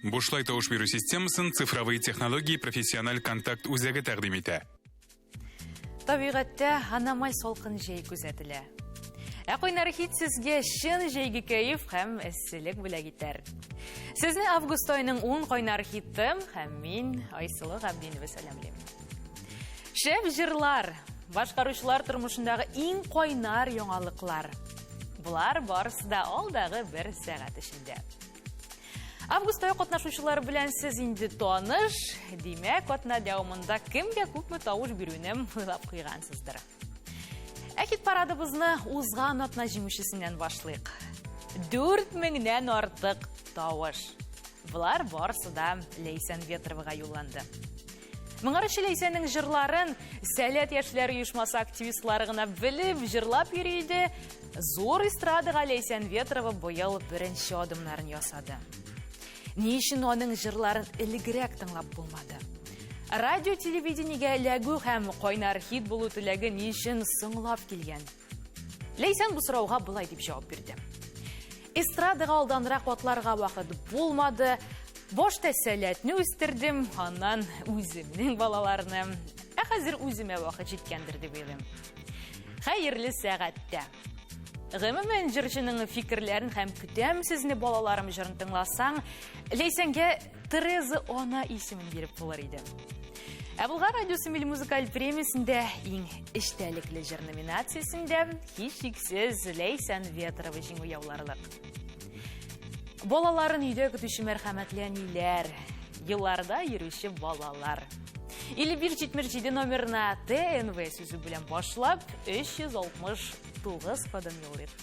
Бушлай тавыш бирү системасын Цифровые технологии профессиональ контакт үзәге тәкъдим итә. Табигатьтә аномаль салкын җәй күзәтелә. Ә кайнар хит сезгә чын җәйге кәеф һәм эсселек бүләк итәр. Сезне август аеның 10 кайнар хиты һәм мин Айсылу Габдинова сәламлим. Шәп җырлар, башкаручылар тормышындагы иң кайнар яңалыклар. Болар барысы да алдагы бер сәгать эчендә. Август ае катнашучылары белән сез инде таныш, димәк, атна дәвамында кемгә күпме тавыш бирүне уйлап куйгансыздыр. Ә хит парадыбызны узган атна җиңүчесеннән башлыйк. 4000-нән артык тавыш. Болар барысы да Ләйсән Ветровага юлланды. Моңарчы Ләйсәннең җырларын Сәләт яшьләр оешмасы активистлары гына белеп, җырлап йөри иде. Зур эстрадага Ләйсән Ветрова быел беренче адымнарын ясады. Ни өчен аның җырларын элегрәк тыңлап булмады? Радио телевидениегә эләгү һәм кайнар хит булу теләге ни өчен соңлап килгән? Ләйсән бу сорауга болай дип җавап бирде. Эстрадага алданрак атларга вакыт булмады. Башта сәләтне үстердем, аннан үземнең балаларны. Ә хәзер үземә вакыт җиткәндер дип уйлыйм. Хәерле сәгатьтә. Гомумән, җырчының фикерләрен һәм көтәм сезне балаларым җырын тыңласаң, Ләйсәнгә Тереза Она исемен биреп булыр иде. Ә Болгар радиосы милли музыкаль премиясендә иң эчтәлекле җыр номинациясендә һичшиксез Ләйсән Ветрова җиңү яуларлык. Балаларын өйдә көтүче мәрхәмәтле әниләр, елларда йөрүче балалар. 5577 номерына ТНВ сүзе белән башлап 369 кодын юллыйк.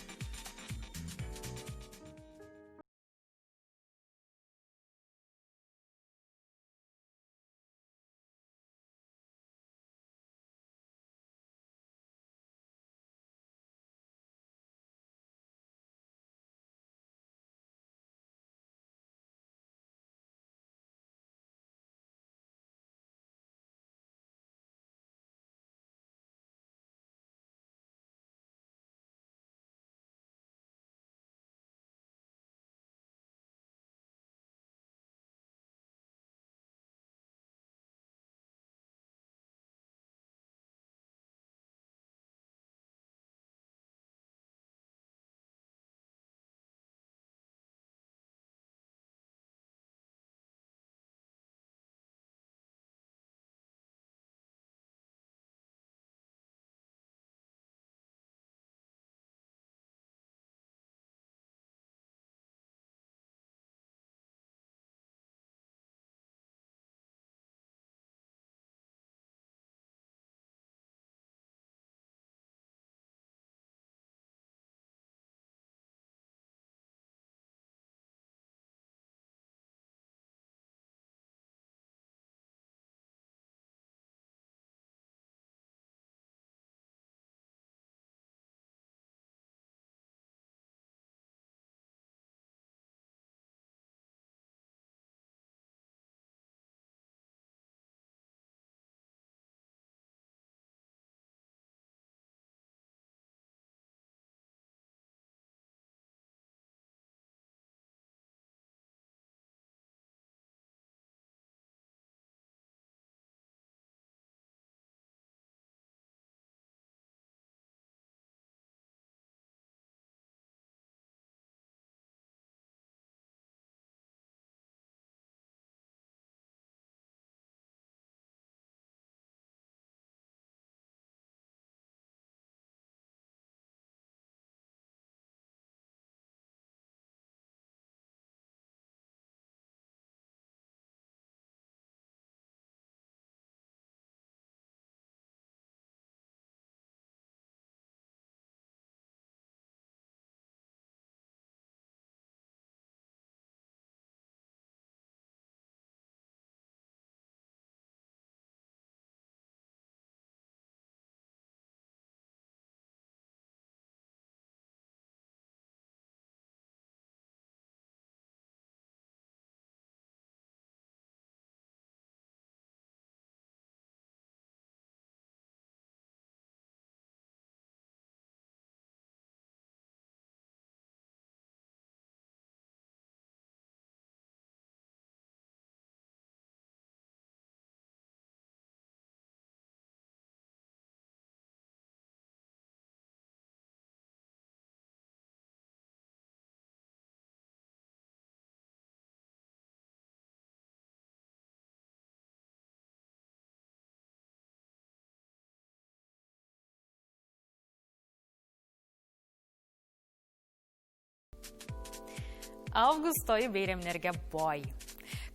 Август ае бәйрәмнәргә бай.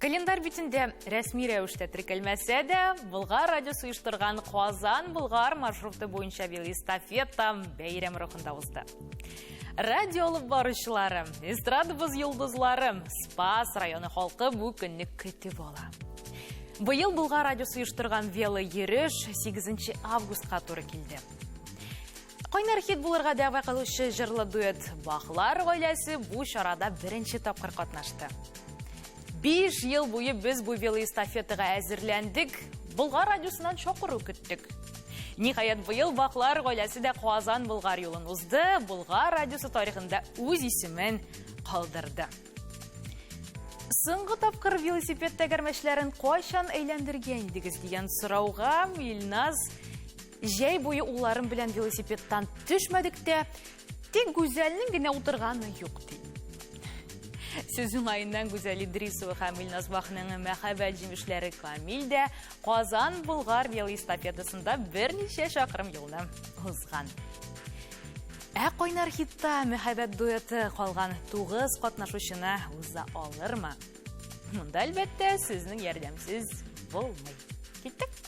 Календарь битендә рәсми рәвештә теркәлмәсә дә, Болгар радиосы оештырган Казан-Болгар маршруты буенча велоэстафета бәйрәм рухында узды. Радио алып баручылары, эстрадабыз йолдызлары, Спас районы халкы бу көнне көтеп ала. Быел Болгар радиосы оештырган велойөреш 8 августка туры килде. Кайнар хит булырга дәгъва кылучы җырлы дуэт Бахлар гаиләсе бу чарада беренче тапкыр катнашты. 5 ел буе без бу велоэстафетага әзерләндек, Болгар радиосыннан чакыру көттек. Ниһаять, быел Бахлар гаиләсе дә Казан Болгар юлын узды, Болгар радиосы тарихында үз исемен калдырды. Соңгы тапкыр велосипед тәгәрмәчләрен кайчан әйләндергән идегез дигән сорауга Илназ Җәй буе улларым белән велосипедтан төшмәдек тә, тик Гүзәлнең генә утырганы юк, ди. Сүз уңаеннан Гүзәл Идрисова һәм Илназ Бахның мәхәббәт җимешләре Камил дә Казан Болгар велоэстафетасында берничә чакрым юлны узган. Ә кайнар хитта мәхәббәт дуэты калган 9 катнашучыны уза алырмы? Монда, әлбәттә, сезнең ярдәмсез булмый. Киттек!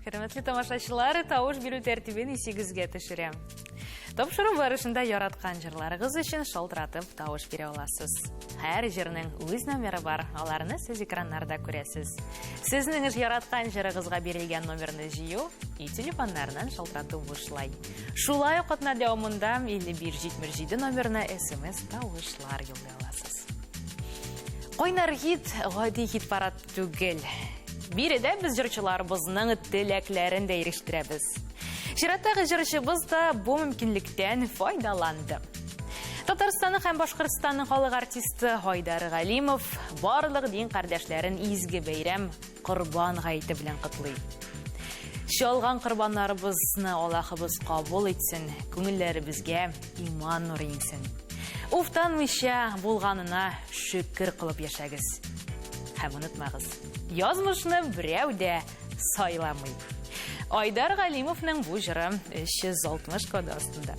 Хөрмәтле тамашачылар, тавыш бирү тәртибен исегезгә төшерәм. Тапшыру барышында яраткан җырларыгыз өчен шалтыратып тавыш бирә аласыз. Һәр җырның үз номеры бар, аларны сез экраннарда күрәсез. Сезнең эш яраткан җырыгызга бирелгән номерны җыю и телефоннарыннан шалтырату бушлай. Шулай ук атна дәвамында 5577 номерына смс тавышлар юллый аласыз. Кайнар хит гади хит-парад түгел. Биредә без җырчыларыбызның теләкләрен дә ирештерәбез. Чираттагы җырчыбыз да бу мөмкинлектән файдаланды. Татарстанның һәм Башкортстанның халык артисты Айдар Галимов барлык дин кардәшләрен изге бәйрәм Корбан гаете белән котлый. Чалган корбаннарыбызны Аллаһыбыз кабул итсен, күңелләребезгә иман нуры иңсен. Уфтанмыйча булганына шөкер кылып яшәгез. Һәм онытмагыз, язмышны берәү дә сайламый. Айдар Галимовның бу җыры 360 коды астында.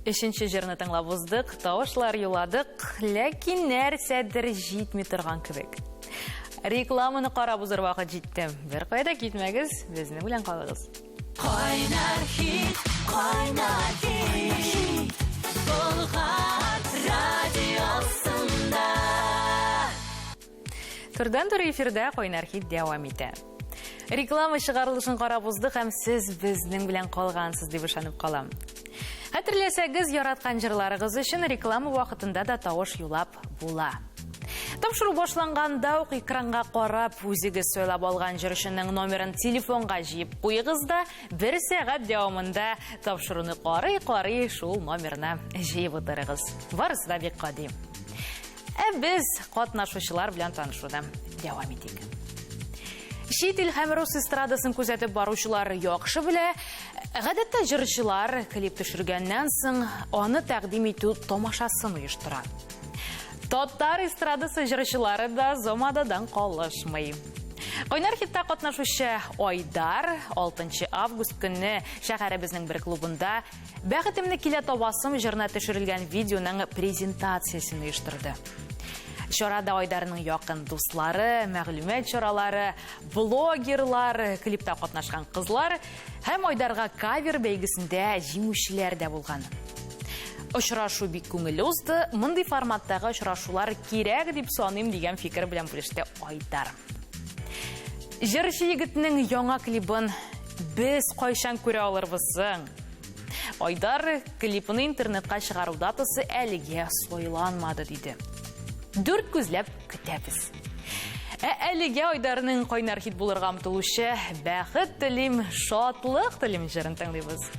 Өченче җырны тыңлап уздык, тавышлар юладык, ләкин нәрсәдер җитми торган кебек. Рекламаны карап узыр вакыт җитте. Бер кая да китмәгез, безнең белән калыгыз. Кайнар хит, кайнар хит, Болгар радиосында. Турыдан-туры эфирда Кайнар хит дәвам итә. Реклама чыгарылышын карап уздык һәм сез безнең белән калгансыз дип ышанып калам. Хәтерләсәгез, яраткан җырларыгыз өчен реклама вакытында да тавыш юлап була. Тапшыру башланганда ук экранга карап, үзегез сайлап алган җырчының номерын телефонга җыеп куегыз да, бер сәгать дәвамында тапшыруны карый-карый шул номерны җыеп утырыгыз. Барысы да бик гади. Ә без катнашучылар белән танышуны дәвам итик. Чит ил һәм рус эстрадасын күзәтеп баручылар яхшы белә. Гадәттә җырчылар клип төшергәннән соң аны тәкъдим итү тамашасын оештыра. Татар эстрадасы җырчылары да Зомададан калышмый. Кайнар хитта катнашучы Айдар 6 август көнне шәһәребезнең бер клубында Бәхетемне килә табасым җырына төшерелгән видеоның презентациясен оештырды. Чарада Айдарның якын дуслары, мәгълүмат чаралары, блогерлар, клипта катнашкан кызлар һәм Айдарга кавер бәйгесендә җиңүчеләр дә булган. Очрашу бик күңелле узды. Мондый форматтагы очрашулар кирәк дип саныйм дигән фикер белән бүлеште Айдар. Җырчы егетнең яңа клибын без кайчан күрә алырбыз соң? Айдар клипны интернетка чыгару датасы әлегә сайланмады диде. Дүрт күзләп көтәбез. Ә әлегә Айдарның кайнар хит булырга омтылучы Бәхет телим, шатлык телим җырын тыңлыйбыз.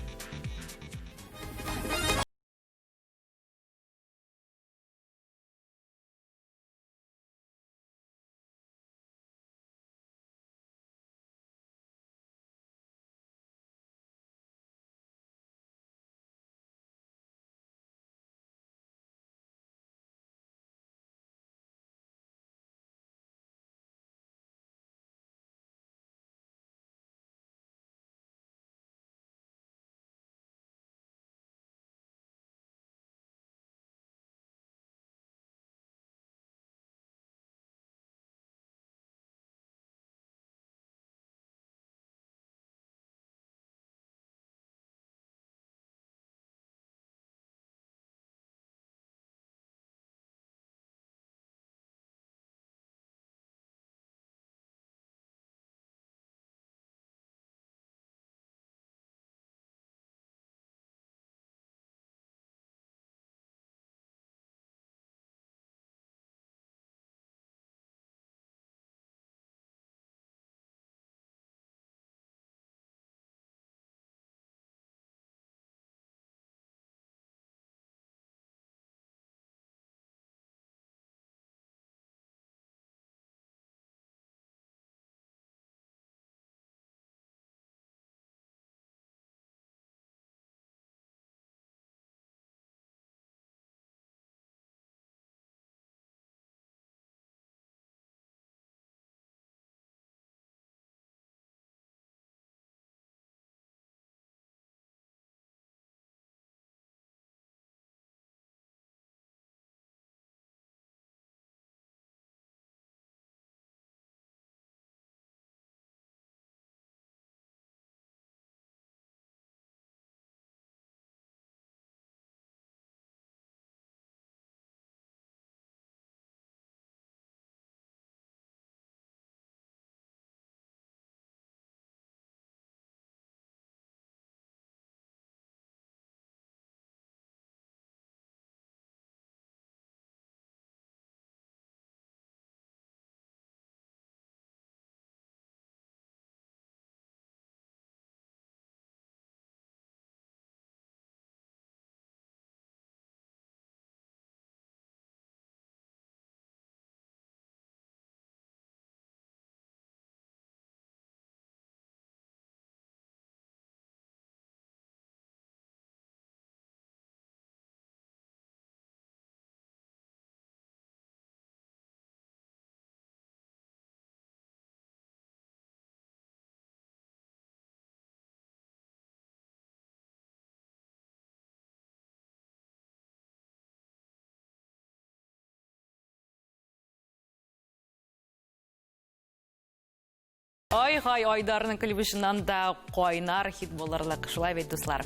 Ай-гай, Айдарның клибы чыннан да кайнар хит булырлык. Шулай бит, дуслар.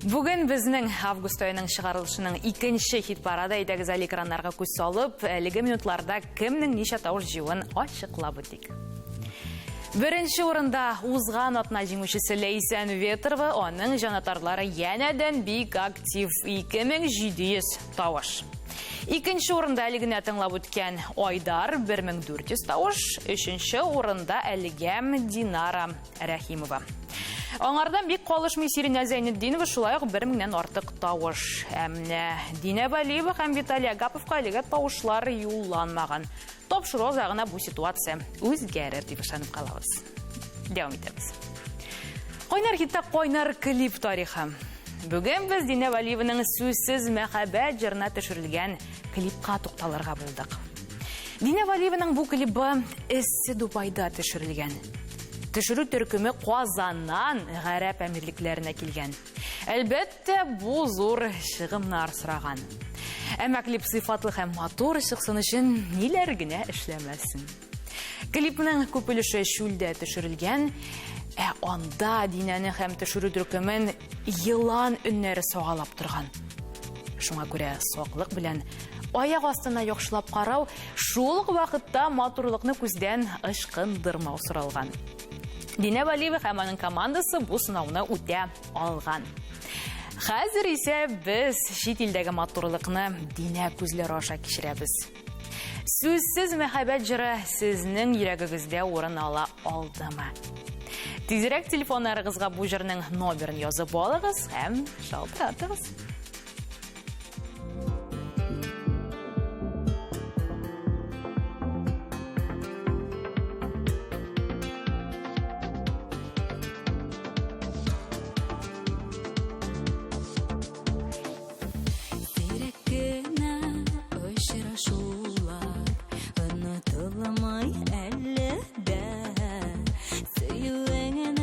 Бүген безнең август аеның чыгарылышының икенче хит-парады. Әйдәгез әле экраннарга күз салып, әлеге минутларда кемнең ничә тавыш җыюын ачыклап үтик. Беренче урында узган атна җиңүчесе Ләйсән Ветрова, аның җанатарлары янәдән бик актив 2700 тавыш. Икенче урында әле генә тыңлап үткән Айдар 1400 тавыш, өченче урында әлегә Динара Рәхимова. Аңардан бик калышмый Сиринә Зәйнетдинова, шулай ук 1000-нән артык тавыш. Ә менә Динә Вәлиева һәм Виталий Агаповка әлегә тавышлар юлланмаган. Тапшыру азагына бу ситуация үзгәрер дип ышанып калабыз. Дәвам итәбез. Кайнар хитта кайнар клип тарихы. Бүген без Динә Вәлиеваның Сүзсез мәхәббәт җырына төшерелгән клипка тукталырга булдык. Динә Вәлиеваның бу клибы эссе Дубайда төшерелгән. Төшерү төркеме Казаннан Гарәп Әмирлекләренә килгән. Әлбәттә, бу зур чыгымнар сораган. Әмма клип сыйфатлы һәм матур чыксын өчен ниләр генә эшләмәсен. Клипның күп өлеше чүлдә төшерелгән, ә анда Динәне һәм төшерү төркемен елан өннәре сагалап торган. Шуңа күрә саклык белән аяк астына яхшылап карау, шул ук вакытта матурлыкны күздән ычкындырмау соралган. Динә Вәлиева һәм аның командасы бу сынауны үтә алган. Хәзер исә без чит илдәге матурлыкны Динә күзләре аша кичерәбез. Сүзсез мәхәббәт җыры сезнең йөрәгегездә урын ала алдымы? Тизрәк телефоннарыгызга бу җырның номерын язып алыгыз һәм шалтыратыгыз. Сирәк кенә очрашулар онытылмый әле дә. Сөюеңне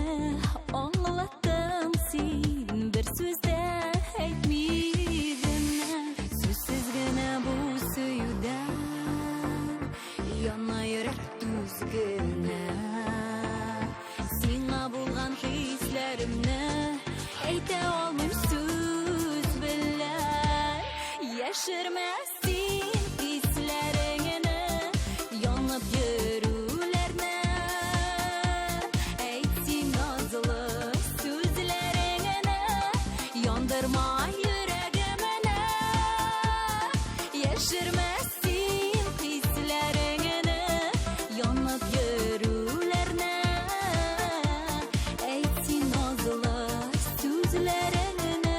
аңлаттың син бер сүз дә әйтми генә. Сүзсез генә бу сөюдән яна йөрәк түз генә. Сиңа булган хисләремне әйтә алмыйм сүз белән. Яшермә син хисләреңне, янып йөрүләрне. Әйт син назлы сүзләреңне, яндырма йөрәгемне. Яшермә син хисләреңне, янып йөрүләрне. Әйт син назлы сүзләреңне,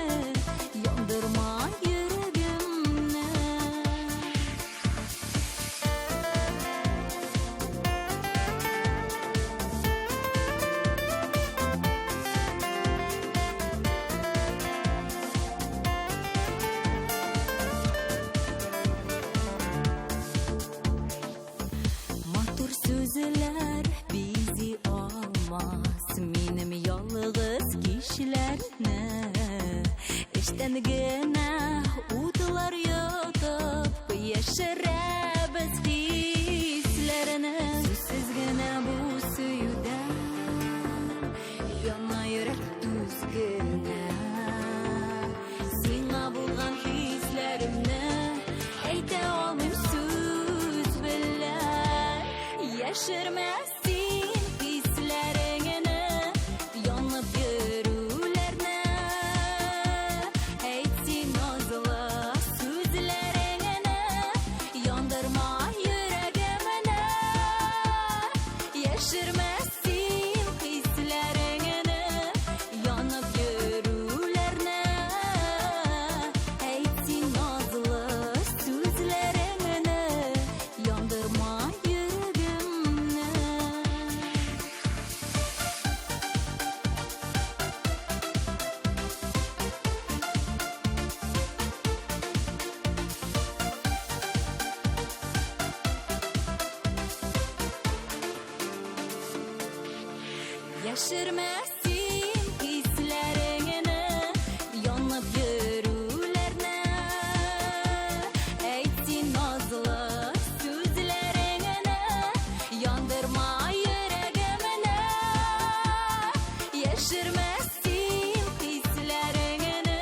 яндырма йөрәгемне. Матур сүзләр бизи алмас минем ялгыз кичләрне. Эчтән генә утлар йотып яшерәбез хисләрне. Сүзсез генә бу сөюдән яна йөрәк түз генә. Сиңа булган хисләремне әйтә алмыйм сүз белән. Яшермә син хисләреңне, янып йөрүләрне. Әйт син назлы сүзләреңне, яндырма йөрәгемне. Яшермә син хисләреңне, янып йөрүләрне. Әйт син назлы сүзләреңне, яндырма йөрәгемне. Яшермә син хисләреңне, янып йөрүләрне. Әйт син назлы сүзләреңне, яндырма йөрәгемне. Яшермә син хисләреңне,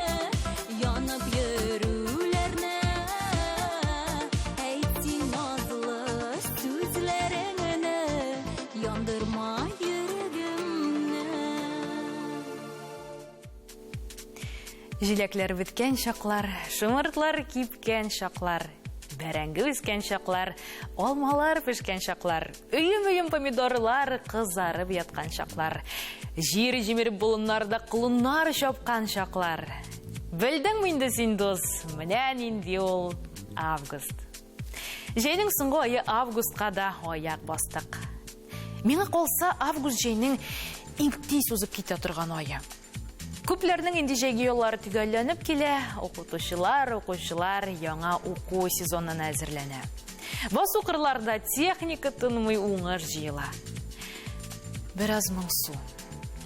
Җиләкләр беткән чаклар, шомыртлар кипкән чаклар, бәрәңге үскән чаклар, алмалар пешкән чаклар, өем-өем помидорлар кызарып яткан чаклар, җир җимереп болыннарда колыннар чапкан чаклар. Белдеңме инде син, дус, менә нинди ул август. Җәйнең соңгы ае августка да аяк бастык. Миңа калса, август җәйнең иң тиз узып китә торган ае. Күпләрнең инде җәйге яллары төгәлләнеп килә, укытучылар, укучылар яңа уку сезонына әзерләнә. Басу кырларда техника тынмый уңыш җыела. Бераз моңсу.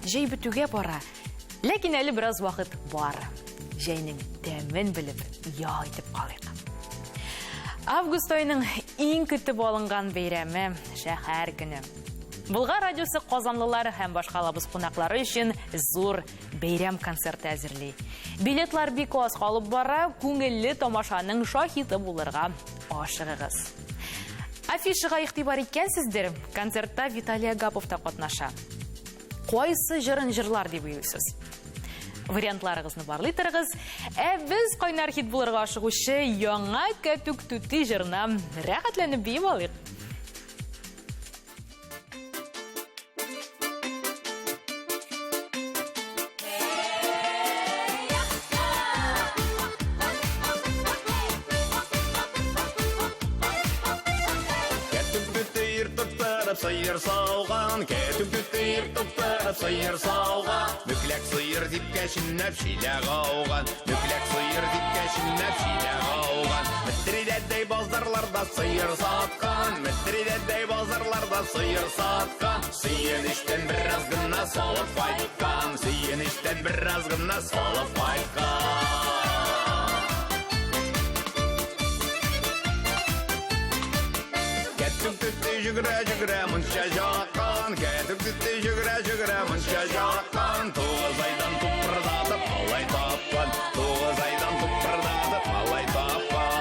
Җәй бетүгә бара, ләкин әле бераз вакыт бар. Җәйнең тәмен белеп, ял итеп калыйк. Август аеның иң көтеп алынган бәйрәме шәһәр көне. Болгар радиосы казанлылары һәм башкалабыз кунаклары өчен зур бәйрәм концерты әзерли. Билетлар бик аз калып бара, күңелле тамашаның шаһиты булырга ашыгыгыз. Афишага игътибар иткәнсездер, концертта Виталий Агапов та катнаша. Кайсы җырын җырлар дип уйлыйсыз? Вариантларыгызны барлый торыгыз. Ә без кайнар хит булырга ашыгучы яңа Кәтүк түти җырына рәхәтләнеп биеп алыйк. Сыер сауган, кәтүк түтер туктырып сыер сауган. Мүкләк сыер дип кәшеннәп чиләк ауган. Мүкләк сыер дип кәшеннәп чиләк ауган. Митридәдәй базарларда сыер саткан, Митридәдәй базарларда сыер саткан. Сөенечтән бераз гына салып кайткан, Сөенечтән бераз гына салып кайткан. Кәтүк түтте жүгірә-жүгірә мунча жаққан, Кәтүк түтте жүгірә-жүгірә мунча жаққан. Тоғыз айдан тупырдатып малай тапқан, Тоғыз айдан тупырдатып малай тапқан.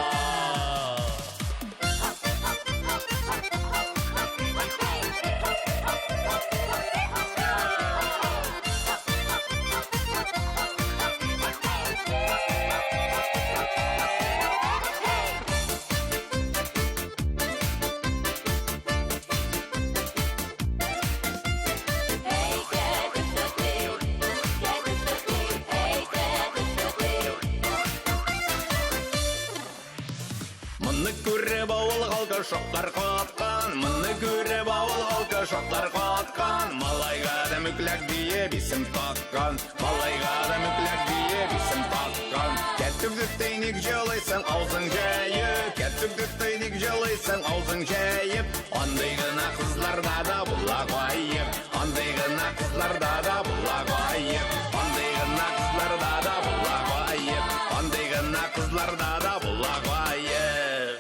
Моны күреп авыл халкы шаклар каткан, Моны күреп авыл халкы шаклар каткан. Малайга да мүкләк диеп исем таккан, Малайга да мүкләк диеп исем таккан. Кәтүк түтей ник җылыйсың аузың җәеп, Кәтүк түтей ник җылыйсың аузың җәеп. Андый гына кызларда да була гаеп, Андый гына кызларда да була гаеп, Андый гына кызларда да була гаеп, Андый гына кызларда да була гаеп.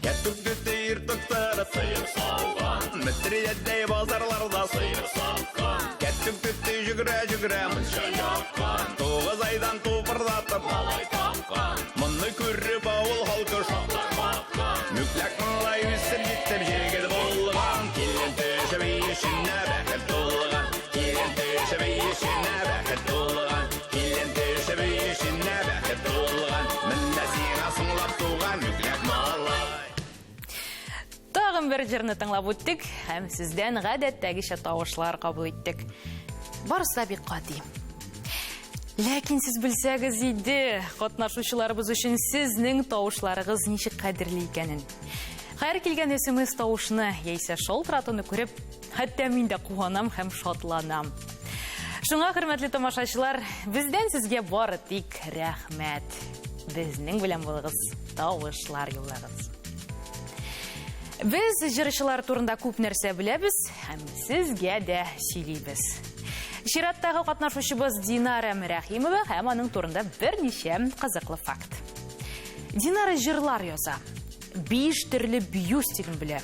Кәтүк түтер туктырып сыер сауган, Митридәдәй базарларда сыер саткан. Кәтүк түтей жүгірә-жүгірә мунча яккан, Тоғыз айдан тупырдатып малай тапкан. Моны күреп авыл халкы шаклар каткан. Мүкләк малай үсеп җитеп җегет булган, Килен төшеп өй эченә бәхет тулган, Килен төшеп өй эченә бәхет тулган, Килен төшеп өй эченә бәхет тулган. Менә сиңа соңлап туган мүкләк малай. Тагын бер җырны тыңлап үттек һәм сездән гадәттәгечә тавышлар кабул иттек. Барысы да бик гади. Ләкин сез белсәгез иде, катнашучыларыбыз өчен сезнең тавышларыгыз ничек кадерле икәнен. Хәер килгән SMS тавышны яисә шалтыратуны күреп, хәтта мин дә куанам һәм шатланам. Шуңа, хөрмәтле тамашачылар, бездән сезгә бары тик рәхмәт. Безнең белән булыгыз, тавышлар юллагыз. Без җырчылар турында күп нәрсә беләбез һәм сезгә дә сөйлибез. Чираттагы катнашучыбыз Динара Мәрәхимова һәм аның турында берничә кызыклы факт. Динара җырлар яза. Биш төрле бию стилен белә.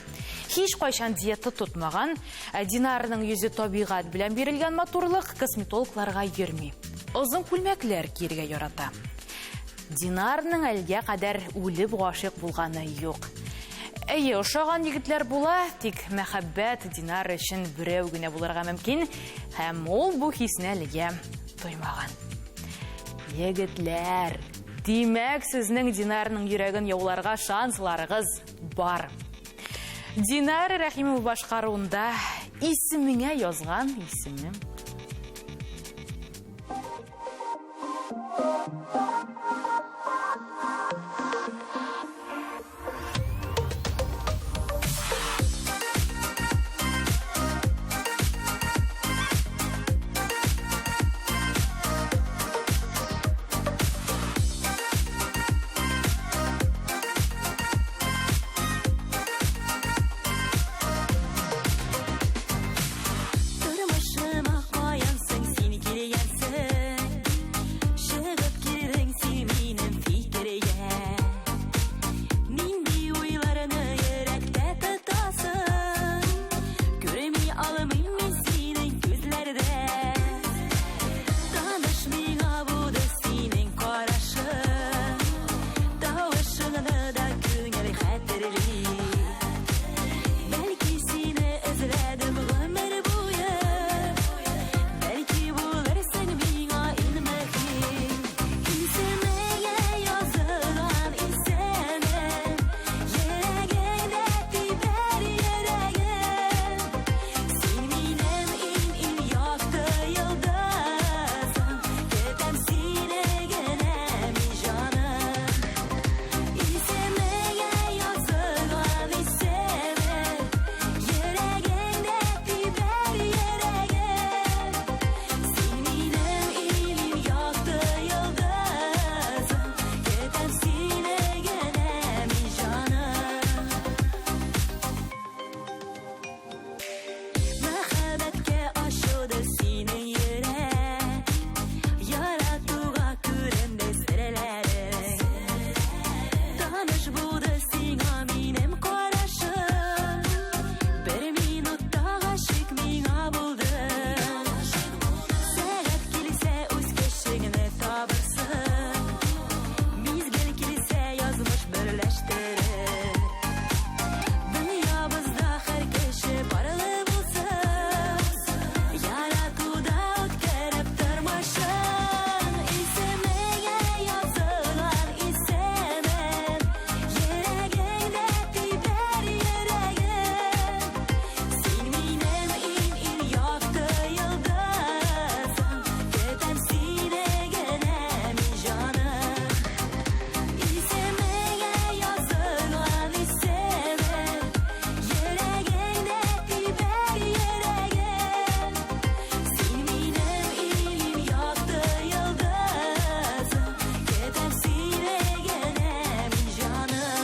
Һич кайчан диета тотмаган. Ә Динараның йөзе табигать белән бирелгән матурлык, косметологларга йөрми. Озын күлмәкләр киергә ярата. Динарның әлгә кадәр үлеп гашыйк булганы юк. Әйе, ошаган егетләр була, тик мәхәббәт Динар өчен берәү генә булырга мөмкин, һәм ул бу хисне әлегә тоймаган. Егетләр, димәк, сезнең Динарның йөрәген яуларга шансларыгыз бар. Динара Рәхимова башкаруында исемеңә язган исемем. Тормышыма каян соң син килгәнсең? Чыгып килдең син минем фикергә. Нинди уйларны йөрәктә тотасың? Күрми алмыйм мин синең күзләрдә. Таныш миңа булды синең карашың. Тавышыңны да күңел хәтерли. Бәлки сине эзләдем гомер буе. Бәлки булырсың миңа иң мөһим. Исемеңә язылган исемем. Йөрәгеңдә тибәр йөрәгем. Син минем иң-иң якты йолдызым. Көтәм сине генә мин, җаным. Исемеңә язылган исемем. Йөрәгеңдә тибәр йөрәгем. Син минем иң якты йолдызым. Көтәм сине генә мин, җаным. Мәхәббәткә ачылды синең йөрәк. Яратуга күренде серләрең. Таныш булды сиңа минем карашым. Бер минутта гашыйк миңа булдың. Сәгать килсә үз кешеңне табырсың. Мизгел килсә язмыш берләштерер. Дөньябызда һәр кеше парлы булсын. Яратуда үткәреп тормышын. Исемеңә язылган исемем. Йөрәгеңдә тибәр йөрәгем. Син минем иң-иң якты йолдызым. Көтәм сине генә мин, җаным. Исемеңә язылган исемем. Йөрәгеңдә тибәр йөрәгем. Син минем иң якты йолдызым. Көтәм сине генә мин, җаным.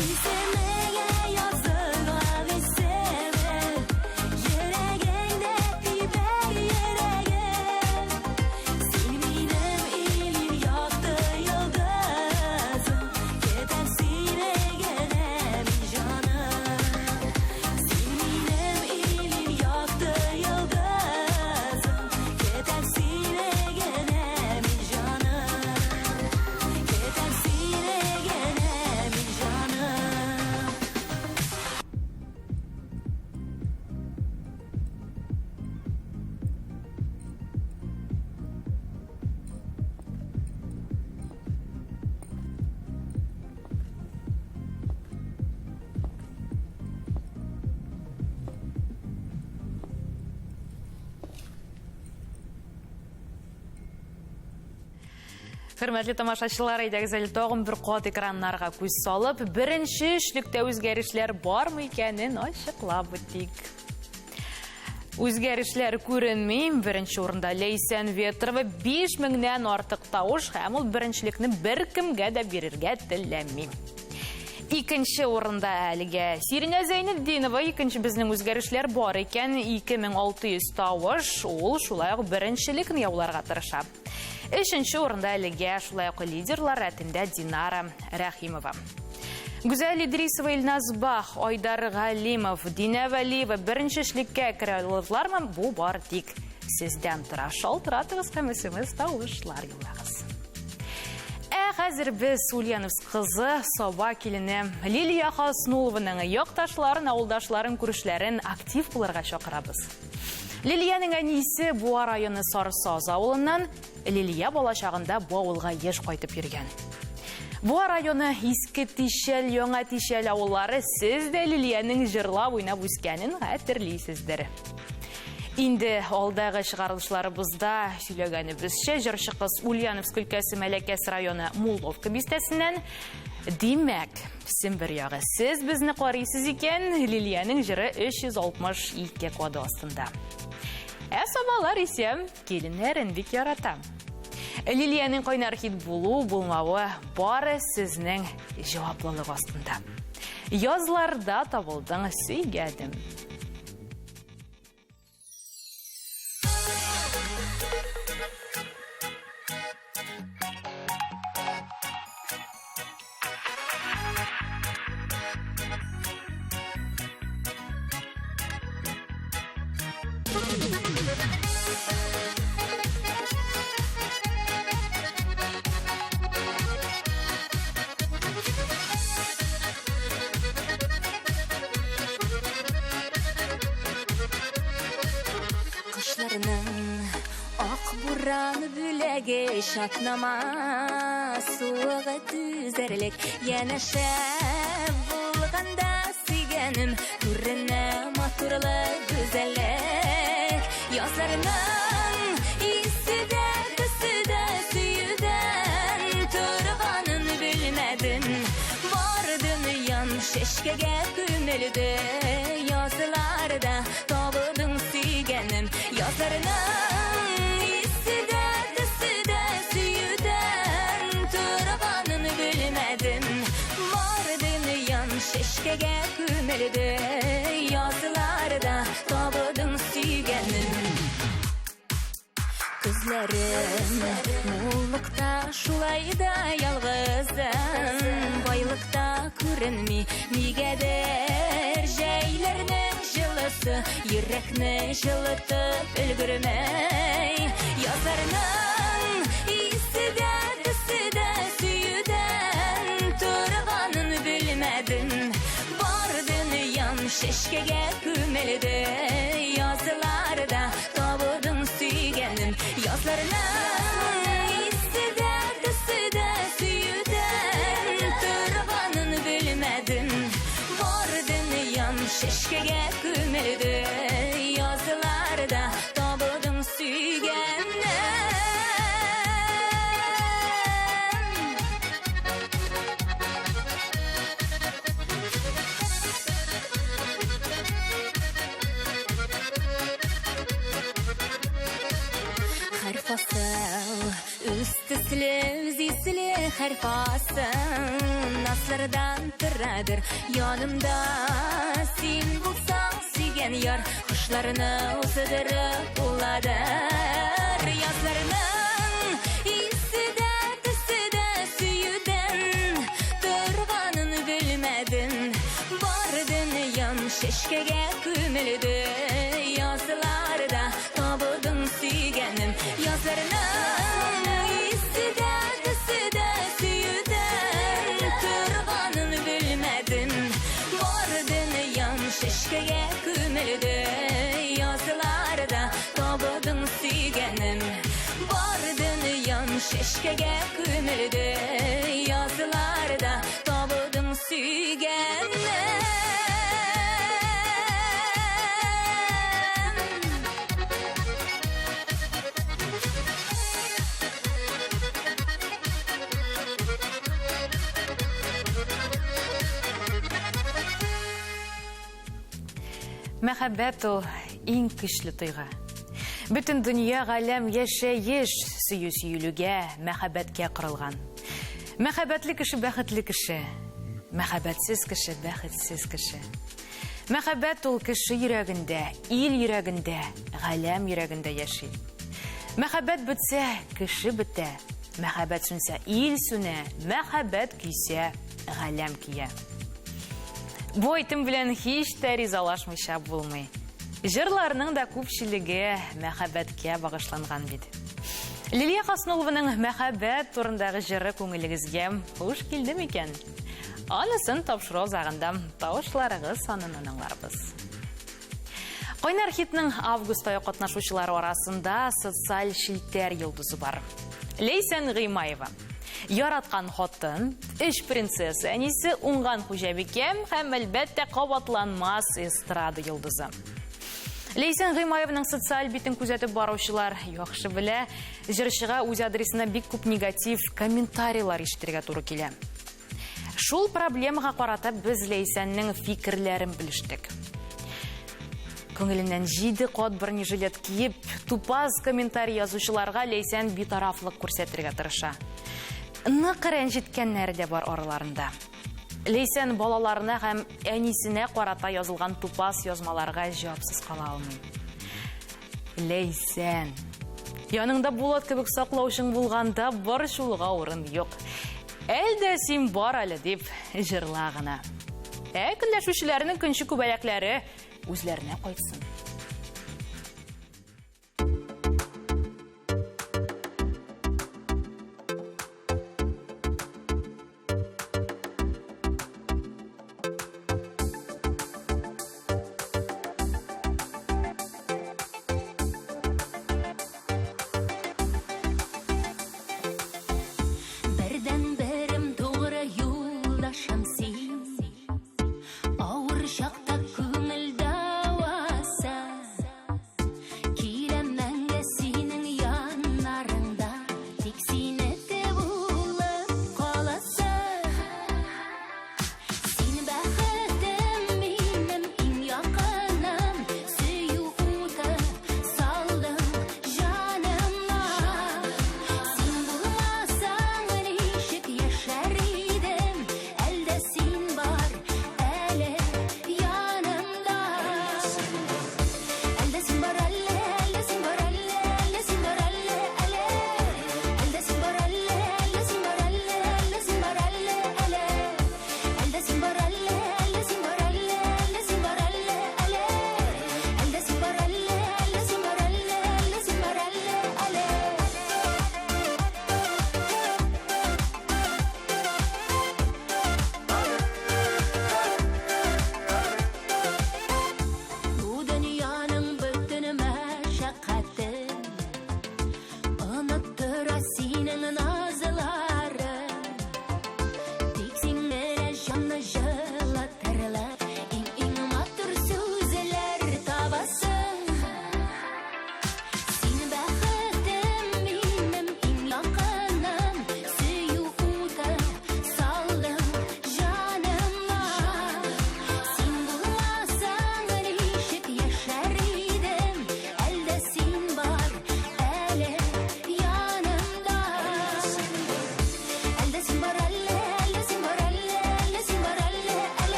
Исемеңә язылган исемем. Йөрәгеңдә тибәр йөрәгем. Син минем иң якты йолдызым. Көтәм сине генә мин, җаным. Син минем иң якты йолдызым. Көтәм сине генә мин, җаным. Көтәм сине генә мин, җаным. Хөрмәтле тамашачылар, әйдәгез әле тагын бер кат экраннарга күз салып, беренче өчлектә үзгәрешләр бармы икәнен ачыклап үтик. Үзгәрешләр күренми. Беренче урында Ләйсән Ветрова 5000-нән артык тавыш һәм ул беренчелекне беркемгә дә бирергә теләми. Икенче урында әлегә Сиринә Зәйнетдинова, икенче безнең үзгәрешләр бар икән, 2600 тавыш, ул шулай ук беренчелекне яуларга тырыша. Өченче урында әлегә шулай ук лидерлар рәтендә Динара Рәхимова. Гүзәл Идрисова, Илназ Бах, Айдар Галимов, Динә Вәлиева беренче өчлеккә керә алырлармы? Бу бар тик сездән тора. Шалтыратыгыз һәм смс тавышлар юллагыз. Ә хәзер без Ульяновск кызы, Саба килене Лилия Хаснулованың якташларын, авылдашларын, күршеләрен актив булырга чакырабыз. Лилиянең әнисе Буа районы Сарсаз авылыннан. Лилия бала чагында бу авылга еш кайтып йөргән. Буа районы Иске Тишәл, Яңа Тишәл авыллары сез дә Лилиянең җырлап уйнап үскәнен хәтерлисездер. Инде алдагы чыгарылышларыбызда сөйләгәнебезчә, җырчы кыз Ульяновск өлкәсе Мәләкәс районы Мулловка бистәсеннән. Димәк, Сембер ягы. Сез безне карыйсыз икән, Лилиянең җыры 362 коды астында. Ә сабалар исә Киленнәрен бик ярата. Лилиянең кайнар хит булу, булмавы бары сезнең җаваплылык астында. Язларда табылдың сөйгәнем. Кышларның Ак буран бүләге чатнама суыгы түзәрлек янәшә булганда сөйгәнем күренә матурлык гүзәллек язларның исе дә төсе дә сөюдән торганын белмәдем бар дөньям чәчкәгә күмелде язларда Табылдың сөйгәнем Язларның исе дә, төсе дә сөюдән торганын белмәдем Бар дөньям чәчкәгә күмелде Язларда табылдың сөйгәнем Көзләрем муллыкта шулай да ялгызым Байлыкта күренми нигәдер Җәйләрнең җылысы йөрәкне җылытып өлгермәй Язларның исе дә төсе дә сөюдән торганын белмәдем Бар дөньям чәчкәгә күмелде Язларда Табылдың сөйгәнем Язларның исе дә, төсе дә сөюдән торганын белмәдем Бар дөньям чәчкәгә күмелде Язларда табылдың сөйгәнем Һәр фасыл үз төсле, үз исле, һәр фасыл наслардан торадыр. Янымда син булсаң, сөйгән яр, кошларны уздырып буладыр. Язларның исе дә, төсе дә сөюдән торганын белмәдем. Бар дөньям чәчкәгә күмелде Язларда табылдың сөйгәнем Язларның исе дә, төсе дә сөюдән торганын белмәдем Бар дөньям чәчкәгә күмелде Язларда табылдың сөйгәнем Бар дөньям чәчкәгә күмелде Язларда табылдың сөйгәнем. Мәхәббәт ул иң көчле тойгы. Бөтен дөнья, галәм, яшәеш сөю-сөелүгә, мәхәббәткә корылган. Мәхәббәтле кеше бәхетле кеше. Мәхәббәтсез кеше бәхетсез кеше. Мәхәббәт ул кеше йөрәгендә, ил йөрәгендә, галәм йөрәгендә яши. Мәхәббәт бетсә, кеше бетә. Мәхәббәт сүнсә, ил сүнә. Мәхәббәт көйсә, галәм кия. Бу әйтем белән һич тә ризалашмыйча булмый. Җырларның да күпчелеге мәхәббәткә багышланган бит. Лилия Хаснулованың мәхәббәт турындагы җыры күңелегезгә хуш килде микән? Анысын тапшыру азагында тавышларыгыз саныннан аңларбыз. Кайнар хитның август ае катнашучылары арасында социаль челтәр йолдызы бар. Ләйсән Гыймаева. Яраткан хатын, өч принцесса әнисе, уңган хуҗабикә һәм, әлбәттә, кабатланмас эстрада йолдызы. Ләйсән Гыймаевның социаль битен күзәтеп баручылар яхшы белә, җырчыга үз адресына бик күп негатив комментарийлар ишетергә туры килә. Шул проблемага карата без Ләйсәннең фикерләрен белештек. Күңеленнән җиде кат бронежилет киеп, тупас комментарий язучыларга Ләйсән битарафлык күрсәтергә тырыша. Нык рәнҗеткәннәре дә бар араларында. Ләйсән балаларына һәм әнисенә карата язылган тупас язмаларга җавапсыз кала алмый. Ләйсән. Яныңда Булат кебек саклаучың булганда борчылуга урын юк. Әл дә син бар әле дип җырла гына. Ә көнләшүчеләрнең көнче күбәләкләре үзләренә кайтсын. Бердән-берем тугры юлдашым син. Авыр чакта күңел дәвасы.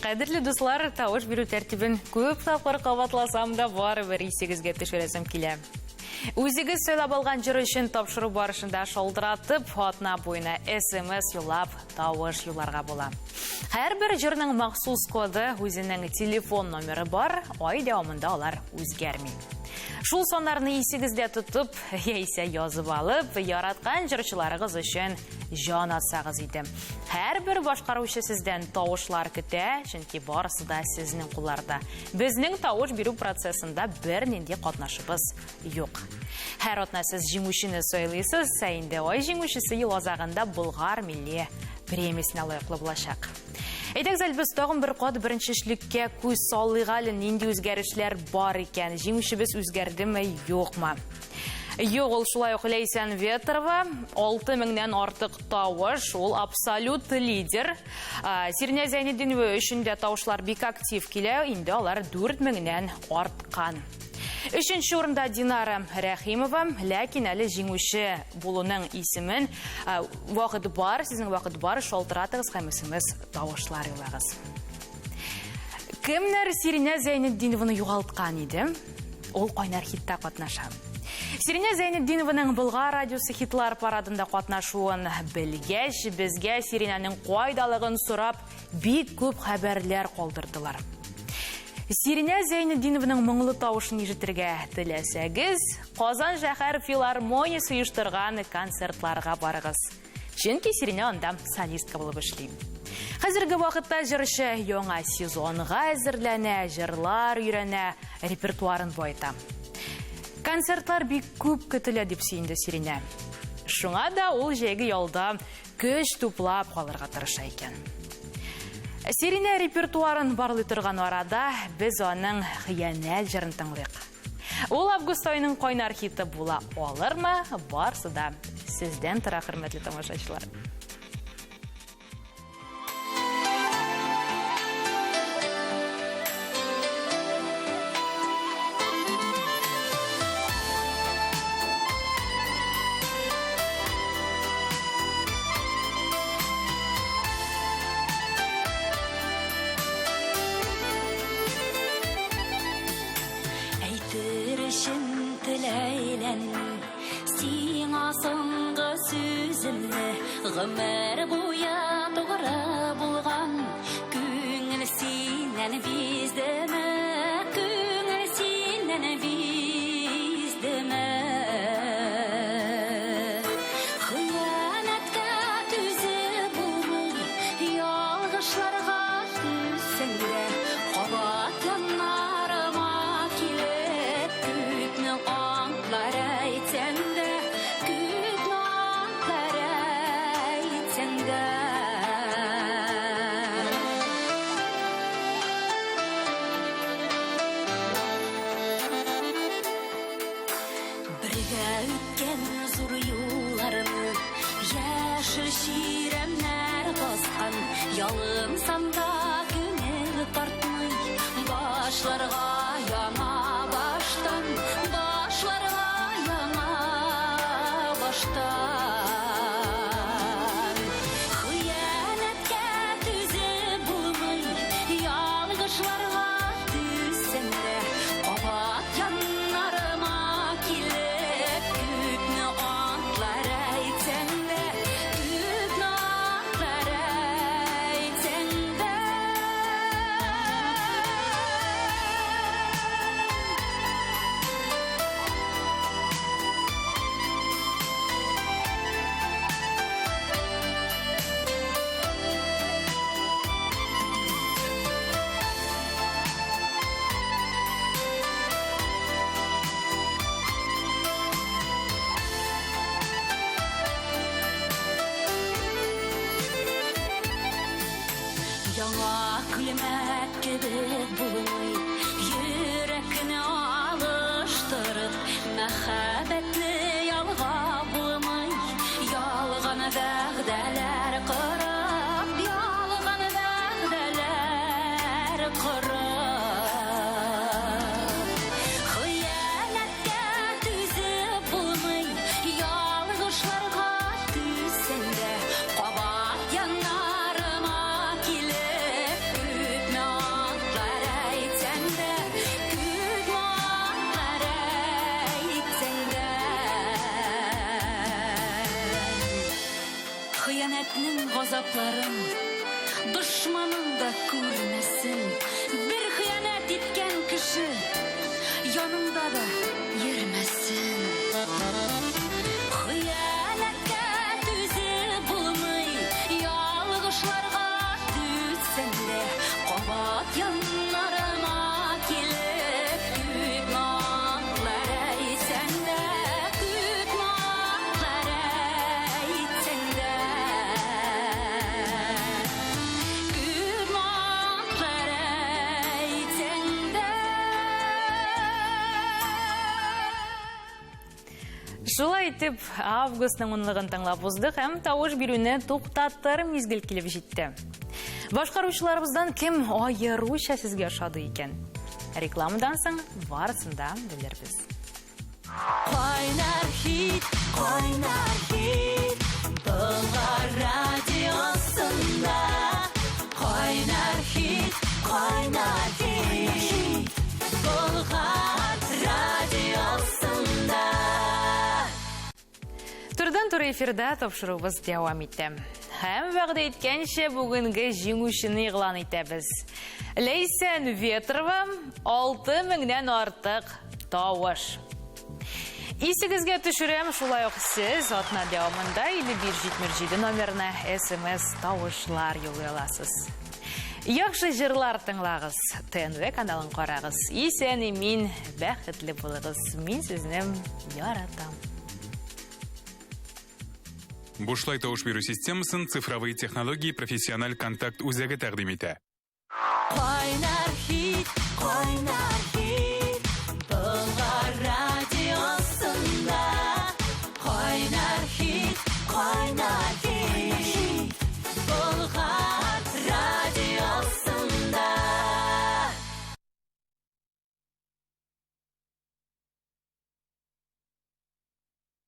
Кадерле дуслар, тавыш бирү тәртибен күп тапкыр кабатласам да, барыбер исегезгә төшерәсем килә. Үзегез сайлап алган җыр өчен тапшыру барышында шалтыратып, атна буена СМС юллап, тавыш юлларга була. Һәрбер җырның махсус коды, үзенең телефон номеры бар, ай дәвамында алар үзгәрми. Шул саннарны исегездә тотып, яисә язып алып, яраткан җырчыларыгыз өчен җан атсагыз иде. Һәрбер башкаручы сездән тавышлар көтә, чөнки барысы да сезнең кулларда. Безнең тавыш бирү процессында бернинди катнашыбыз юк. Һәр атна сез җиңүчене сайлыйсыз, ә инде ай җиңүчесе ел азагында Болгар милли премиясенә лаеклы булачак. Әйдәгез әле без тагын бер кат беренче эшлеккә күз салыйк әле, нинди үзгәрешләр бар икән, җиңүчебез үзгәрдеме, юкмы? Юк, ул шулай ук Ләйсән Ветрова, 6000-нән артык тавыш, ул абсолют лидер. Сиринә Зәйнетдинова өчен дә тавышлар бик актив килә, инде алар 4000-нән арткан. Өченче урында Динара Рәхимова, ләкин әле җиңүче булуның исемен вакыт бар, сезнең вакыт бар, шалтыратыгыз һәм смс тавышлар юллагыз. Кемнәр Сиринә Зәйнетдинованы югалткан иде? Ул кайнар хитта катнаша. Сиринә Зәйнетдинованың Болгар радиосы хитлар парадында катнашуын белгәч, безгә Сиринәнең кайдалыгын сорап бик күп хәбәрләр калдырдылар. Сиринә Зәйнетдинованың моңлы тавышын ишетергә теләсәгез, Казан шәһәр филармониясе оештырган концертларга барыгыз. Чөнки Сиринә анда солистка булып эшли. Хәзерге вакытта җырчы яңа сезонга әзерләнә, җырлар өйрәнә, репертуарын баета. Концертлар бик күп көтелә, дип сөенде Сиринә. Шуңа да ул җәйге ялда көч туплап калырга тырыша икән. Сиринә репертуарын барлый торган арада без аның Хыянәт җырын тыңлыйк. Ул август аеның кайнар хиты була алырмы? Барсы да сездән тора, хөрмәтле тамашачылар. Әйтер өчен теләйләнми Сиңа соңгы сүземне Гомер буе тугры булган Күңел синнән биздеме Күңел синнән биздеме Хыянәткә түзеп булмый Ялгышларга түзсәң дә Кабат яннарыма килеп Күпме антлар әйтсәң дә Күпме антлар әйтсәң дә. Бергә үткән зур юлларны яшел чирәмнәр баскан, ялынсам да күңел тартмый, башларга яңа баштан, башларга яңа баштан. Хыянәткә түзеп булмый, ялгышларга түзсәң дә, кабат яннарыма килеп, күпме антлар әйтсәң дә, күпме антлар әйтсәң дә. Яңа күлмәк кебек булмый, йөрәкне алыштырып, мәхәббәтне ялгап булмый, ялган вәгъдәләр корып, ялган вәгъдәләр корып. Хыянәткә түзеп булмый, ялгышларга түзсәң дә, кабат яннарыма килеп, күпме Хыянәтнең газапларын дошманың да күрмәсен. Бер хыянәт иткән кеше яныңда да йөрмәсен. Хыянәткә түзеп булмый, ялгышларга түзсәң дә, кабат яннарыма килеп, күпме антлар әйтсәң дә, күпме антлар әйтсәң дә, күпме антлар әйтсәң дә. Шулай итеп, августның унлыгын тыңлап уздык һәм тавыш бирүне туктатыр мизгел килеп җитте. Башкаручыларыбыздан кем аеруча сезгә ошады икән? Рекламадан соң барысын да белербез. Кайнар хит, кайнар хит, Болгар радиосында. Кайнар хит, кайнар хит, Болгар радиосында. Турыдан-туры эфирда тапшыруыбыз дәвам итә. Һәм вәгъдә иткәнчә бүгенге җиңүчене игълан итәбез. Ләйсән Ветрова 6000-нән артык тавыш. Исегезгә төшерәм, шулай ук сез атна дәвамында 5577 номерына СМС тавышлар юллый аласыз. Яхшы җырлар тыңлагыз, ТНВ каналын карагыз. Исән имин, бәхетле булыгыз. Мин сезне яратам. Бушлай тавыш бирү системасын цифровые технологии профессиональ контакт үзәге тәкъдим итә. Кайнар хит, кайнар.